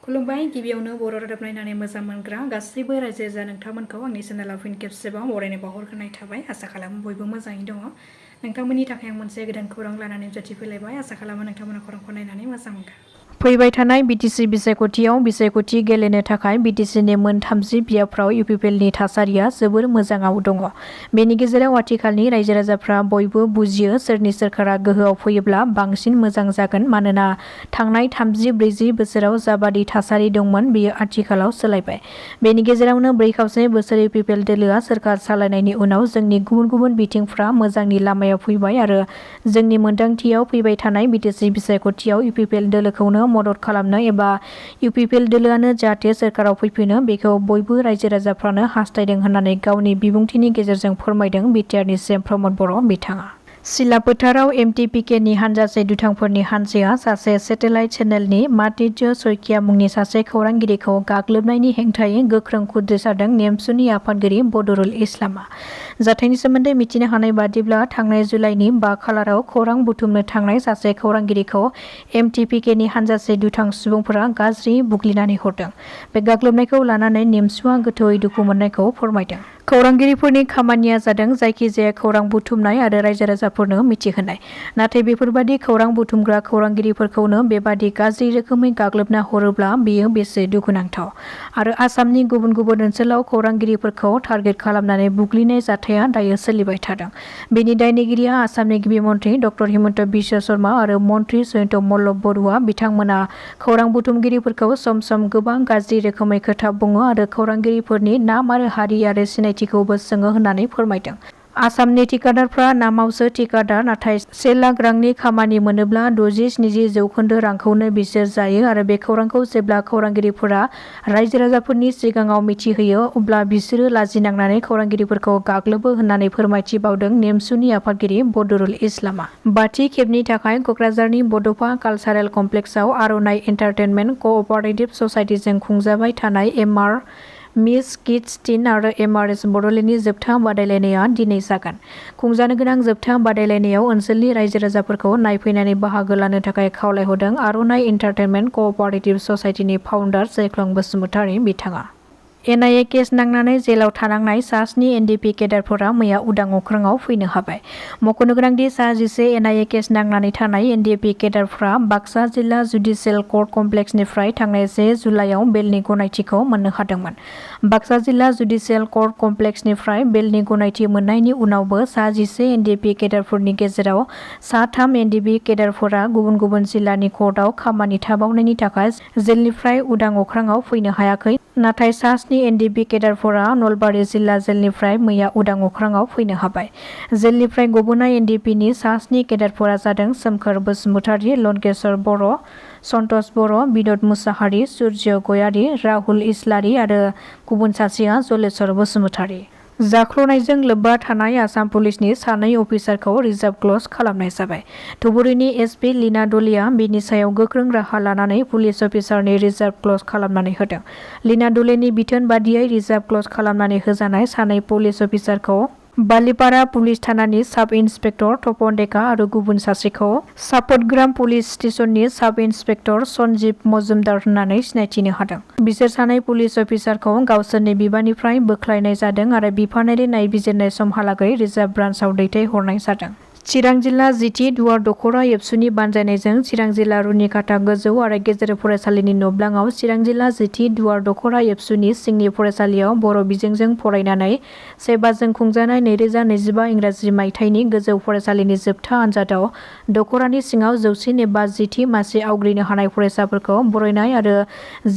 खुलुमबाय गिबियावनो बर' रादाब नायनानै मोजां मोनग्रा गासैबो रायजो राजा नोंथांमोनखौ आंनि चेनेलाव फिन खेबसेबाव बरायनाय बावहरग्रोनाय थाबाय। आसा खालामो बयबो मोजाङै दङ। नोंथांमोननि थाखाय आं मोनसे गोदान खौरां लानानै नुजाथिफैलायबाय। आसा खालामो नोंथांमोना खौरांखौ नायनानै मोजां मोनगोन। फैबाय थानाय बिटिसि बिसायख'थियाव बिसायख'थि गेलेनो थाखाय बिटिसिनि मोन 30 बियाबफ्राव इउपिपिएलनि थासारिया जोबोर मोजाङाव दङ। बेनि गेजेराव आथिखालनि रायजो राजाफ्रा बयबो बुजियो सोरनि सोरखारा गोहोआव फैयोब्ला बांसिन मोजां जागोन। मानोना थांनाय 30-40 बोसोराव जाबादि थासारि दंमोन बेयो आथिखालाव सोलायबाय। बेनि गेजेरावनो 4 खावसे बोसोर इउपिपिएल दोलोआ सोरखार सालायनायनि उनाव जोंनि गुबुन गुबुन बिथिंफ्रा मोजांनि लामायाव फैबाय आरो जोंनि मोनदांथियाव फैबाय थानाय बिटिसि बिसायख'थियाव इउपिपिएल दोलोखौनो मदद खालामनो एबा इउपिपिएल दोलोआनो जाहाथे सोरखाराव फैफिनो बेखौ बयबो रायजो राजाफ्रानो हास्थायदों होननानै गावनि बिबुंथिनि गेजेरजों फोरमायदों बि.टि.आर.नि प्रमद बर' बिथाङा। सिला फोथाराव एमटिपिकेनि हानजासे दुथांफोरनि हानजाया सासे सेटेलाइट चेनेलनि मातिज्य सयकिया मुंनि सासे खौरांगिरिखौ गाग्लोबनायनि हेंथायै गोख्रों खुद्रिसारदों नेमसुनि आफादगिरि बदरुल इस्लामआ। जाथायनि सोमोन्दै मिथिनो हानाय बादिब्ला थांनाय जुलाइनि 5 खालाराव खौरां बुथुमनो थांनाय सासे खौरांगिरिखौ एमटिपिकेनि हानजासे दुथां सुबुंफोरा गाज्रि बुग्लिनानै हरदों। बे गाग्लोबनायखौ लानानै नेमसुआ गोथौयै दुखु मोननायखौ फोरमायदों। खौरांगिरिफोरनि खामानिया जादों जायखिजाया खौरां बुथुमनाय आरो रायजो राजाफोरनो मिथिहोनाय। नाथाय बेफोरबादि खौरां बुथुमग्रा खौरांगिरिफोरखौनो बेबादि गाज्रि रोखोमै गाग्लोबना हरोब्ला बेयो बेसे दुखुनांथाव। आरो आसामनि गुबुन गुबुन ओनसोलाव खौरांगिरिफोरखौ टार्गेट खालामनानै बुग्लिनाय जाथाया दायो सोलिबाय थादों। बेनि दायनिगिरिया आसामनि गिबि मन्त्रि ड हिमन्त बिश्व शर्मा आरो मन्त्रि जयन्त मल्ल बरुवा। बिथांमोना खौरां बुथुमगिरिफोरखौ सम सम गोबां गाज्रि रोखोमै खोथा बुङो आरो खौरांगिरिफोरनि नाम आरो हारि आरो सिनायथिखौबो सोङो होननानै फोरमायदों। आसामनि थिकादारफ्रा नामावसो थिकादार, नाथाय 1 लाख रांनि खामानि मोनोब्ला 60-70 जौखोन्दो रांखौनो बिसोर जायो आरो बे खौरांखौ जेब्ला खौरांगिरिफोरा रायजो राजाफोरनि सिगाङाव मिथिहोयो अब्ला बिसोरो लाजिनांनानै खौरांगिरिफोरखौ गाग्लोबो होननानै फोरमायथिबावदों नेमसुनि आफादगिरि बदरुल इस्लामआ। 5थि खेबनि थाखाय कक्राझारनि बड'फा कालचारेल कमप्लेक्सआव आर'नाइ एन्टारटेनमेन्ट कअपारेटिभ ससाइटिजों खुंजाबाय थानाय एमआर मिस किड्स टीन आरो एमआरएस बड'लेण्डनि जोबथा बादायलायनाया दिनै जागोन। खुंजानो गोनां जोबथा बादायलायनायाव ओनसोलनि रायजो राजाफोरखौ नायफैनानै बाहागो लानो थाखाय खावलायहरदों आर'नाइ एन्टारटेनमेन्ट कअपारेटिभ ससाइटिनि फाउन्डार जयख्लं बसुमतारी बिथाङा। एनआइए केस नांनानै जेलाव थानांनाय सा 7 एनडिपि केडारफोरा मैया उदां अख्राङाव फैनो हाबाय। मख'नो गोनांदि सा 11 एनआइए केस नांनानै थानाय एनडिपि केडारफ्रा बाक्सा जिल्ला जुडिसियेल कर्ट कमप्लेक्सनिफ्राय थांनाय 1 जुलाइआव बेलनि गनायथिखौ मोननो हादोंमोन। बाक्सा जिल्ला जुडिसियेल कर्ट कमप्लेक्सनिफ्राय बेलनि गनायथि मोननायनि उनावबो सा 11 एनडिपि केडारफोरनि गेजेराव सा 3 एनडिपि केडारफोरा गुबुन गुबुन जिल्लानि कर्टआव खामानि थाबावनायनि थाखाय जेलनिफ्राय उदां अख्राङाव फैनो हायाखै। नाथाय सा 7 एनडिपि केडारफोरा नलबारि जिल्ला जेलनिफ्राय मैया उदां अख्राङाव फैनो हाबाय। जेलनिफ्राय गबोनाय एनडिपिनि सा 7 केडारफोरा जादों सोमखोर बसुमतारी, लनकेश्वर बर', सन्तोष बर', बिन'द मुसाहारि, सुर्य गयारि, राहुल इस्लारि आरो गुबुन सासेया जलेश्वर बसुमतारी। जाख्ल'नायजों लोब्बा थानाय आसाम पुलिसनि 2 अफिसारखौ रिजार्भ क्लज खालामनाय जाबाय। धुबुरीनि एसपि लीना डलिया बेनि सायाव गोख्रों राहा लानानै पुलिस अफिसारनि रिजार्भ क्लज खालामनानै होदों। लीना डलियानि बिथोन बादियै रिजार्भ क्लज खालामनानै होजानाय 2 पुलिस अफिसारखौ बालिपारा पुलिस थानानि साब इन्सपेक्टर तपन डेका आरो गुबुन सासेखौ सापतग्राम पुलिस स्टेशननि साब इन्सपेक्टर सन्जीब मजुमदार होननानै सिनायथिनो हादों। बिसोर 2 पुलिस अफिसारखौ गावसोरनि बिबाननिफ्राय बोख्लायनाय जादों आरो बिफानारि नायबिजिरनाय समहालागै रिजार्भ ब्रान्सआव दैथायहरनाय जादों। चिरां जिल्ला जिथि दुवार दख'रा एबसुनि बानजायनायजों चिरां जिल्ला रुनिकाटा गोजौ आरो गेजेर फरायसालिनि नब्लाङाव चिरां जिल्ला जिथि दुवार दख'रा एबसुनि सिंनि फरायसालियाव बर' बिजोंजों फरायनानै सेबाजों खुंजानाय 2025 इंराजि मायथाइनि गोजौ फरायसालिनि जोबथा आनजादाव दख'रानि सिङाव 100 एबा 10 मासि आवग्रिनो हानाय फरायसाफोरखौ बरायनाय आरो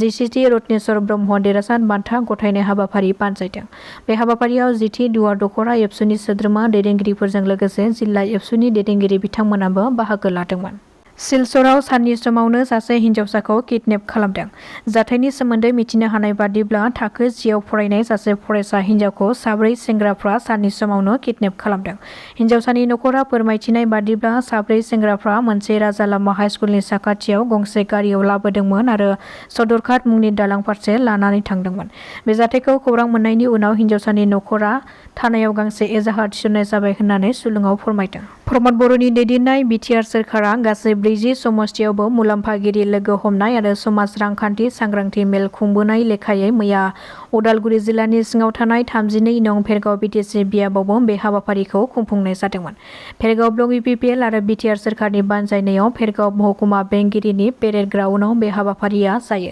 जिसिटि रत्नेश्वर ब्रह्म देरहासात बान्था गथायनाय हाबाफारि बानजायदों। बे हाबाफारियाव जिथि दुवार दख'रा एबसुनि सोद्रोमा दैदेनगिरिफोरजों लोगोसे जिल्ला एबसुनि दैदेनगिरि बिथांमोनाबो बाहागो लादोंमोन। सिलचराव साननि समावनो सासे हिन्जावसाखौ किडनेप खालामदों। जाथायनि सोमोन्दै मिथिनो हानाय बादिब्ला थाखो 10 आव फरायनाय सासे फरायसा हिन्जावखौ 4 सेंग्राफ्रा साननि समावनो किडनेप खालामदों। हिन्जावसानि नखरा फोरमायथिनाय बादिब्ला 4 सेंग्राफ्रा मोनसे राजा लामा हाइस्कुलनि साखाथियाव गंसे गारियाव लाबोदोंमोन आरो सदरघाट मुंनि दालां फारसे लानानै थांदोंमोन। बे जाथायखौ खौरां मोननायनि उनाव हिन्जावसानि नखरा थानायाव गांसे एजाहार थिसननाय जाबाय होननानै सुलुङाव फोरमायदों। प्रमद बर'नि दैदेननाय बि.टि.आर. सोरखारा गासै ब्रैजि समस्तियावबो मुलाम्फागिरि लोगो हमनाय आरो समाज रांखान्थि सांग्रांथि मेल खुंबोनाय लेखायै मैया उदालगुरि जिल्लानि सिङाव थानाय 32 नं भेरगाव बिटिसि बियाबावबो बे हाबाफारिखौ खुंफुंनाय जादोंमोन। भेरगाव ब्लक UPPL आरो बिटिआर सोरखारनि बानजायनायाव भेरगाव महकुमा बेंगिरिनि पेरेड ग्राउन्डआव बे हाबाफारिया जायो।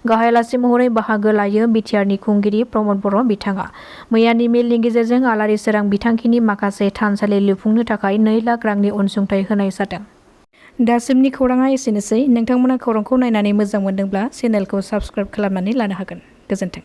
गाहाय आलासि महरै बाहागो लायो बिटिआरनि खुंगिरि प्रमद बर' बिथाङा। मैयानि मेलनि गेजेरजों आलारि सोरां बिथांखिनि माखासे थानसालि लुफुंनो थाखाय 2 लाख रांनि अनसुंथाइ होनाय जादों। दासिमनि खौराङा एसेनोसै। नोंथांमोना खौरांखौ नायनानै मोजां मोनदोंब्ला चेनेलखौ साबस्क्राइब खालामनानै लानो हागोन। गोजोन्थों।